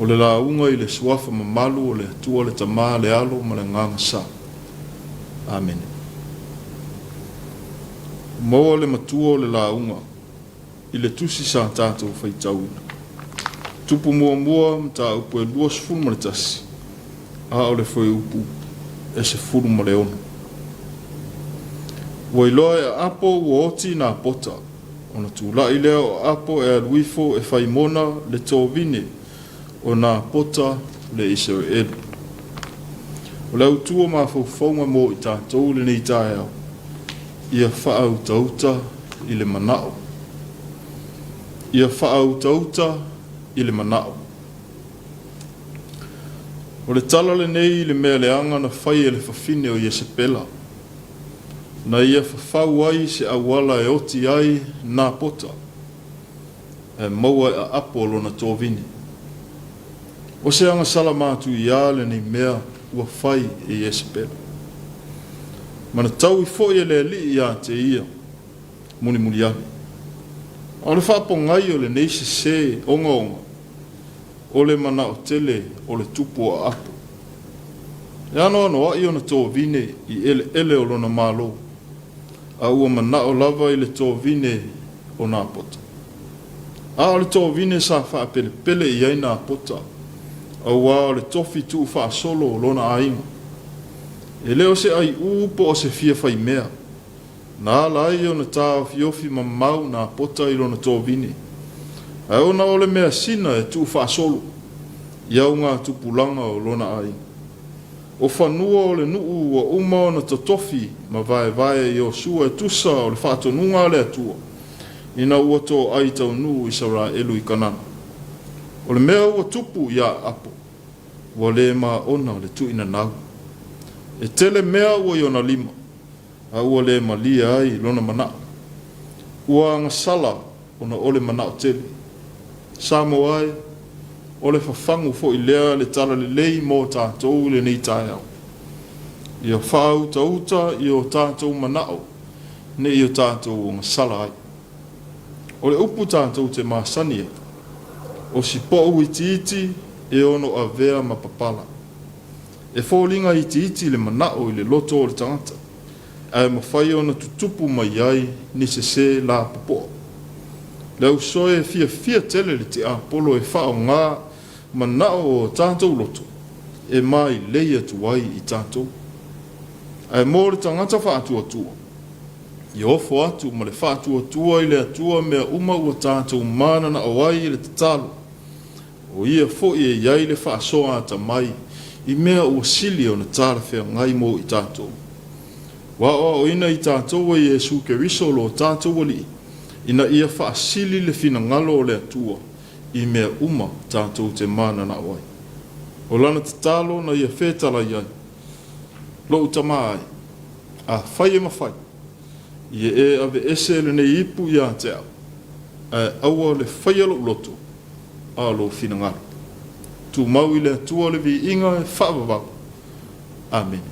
O le lauga i le Suafa mamalu o le Atua le Tama, le Alo ma le Agaga Sa. Amene. Maua le matua o le lauga i le tusi sa tatou faitauina. Tupu muamua mataupu e 21, a o le fuaiupu e 16. Ua iloa e Aapo ua oti Napota, ona tulai lea o Aapo e alu ifo e fai mona le tovine o Napota le Isaraelu. O le autu o mafaufauga mo i tatou i lenei taeao, ia faautauta i le manao. Ia faautauta i le manao. O le tala lenei i le mea leaga na fai e le fafine o Iesepela, na ia fafau ai se auala e oti ai Napota, ae maua e Aapo lona tovine. O se agasala matuia lenei mea ua fai e Iesepela. Ma na taui foi e le Alii ia te ia mulimuli ane. A o le faapogai o lenei sesē ogaoga, o le manao tele o le tupu o Aapo. E anoanoai ona tovine i eleele o lona Malo, a ua manao lava i le tovine o Napota. A o le tovine sa faapelepele i ai Napota, auā o le tofi tuufaasolo o lona aiga. E le o se aiʻū po o se fia faimea, na ala ai ona taofiofi mamao Napota i lona tovine, ae ona o le measina e tuufaasolo i augatupulaga o lona aiga. O fanua o le nuu ua uma ona totofi ma vaevae e Iosua e tusa o le faatonuga a le Atua, ina ua toai taunuu Isaraelu i Kanana. O le mea ua tupu iā Aapo, ua le maona le tuuinanau. E tele mea ua i ona lima, a ua le malie ai lona manao. Ua agasala ona o le manao tele. Samoa e, o le fafagu foi lea le talalelei mo tatou i lenei taeao. Ia faautauta i o tatou manao ne i o tatou ogasala ai. O le upu tatou te masani ai, o si po'u itiiti e ono avea ma papala. E foliga itiiti le manao i le loto o le tagata, ae mafai ona tutupu mai ai ni sesē lapopoa. Le ausoe e fiafia tele le tiapolo e faaaoga manao o tatou loto e mailei atu ai i tatou. Ae mo le tagata faatuatua, ia ofo atu ma le faatuatua i le Atua mea uma ua tatou mananao ai i le tatalo, o ia foi e i ai le faasoa atamai i mea ua sili ona talafeagai mo i tatou. Ua aoaoina i tatou e Iesu Keriso lo tatou Alii, ina ia faasili le finagalo o le Atua i mea uma tatou te mananao ai. O lana tatalo na ia fetalai ai, Lou tama ai, afai e mafai, ia e aveese lenei ipu ia te au, ae aua le faia lou loto, a o lou finagalo. Tumau i le Atua le viiga e faavavau. Amene.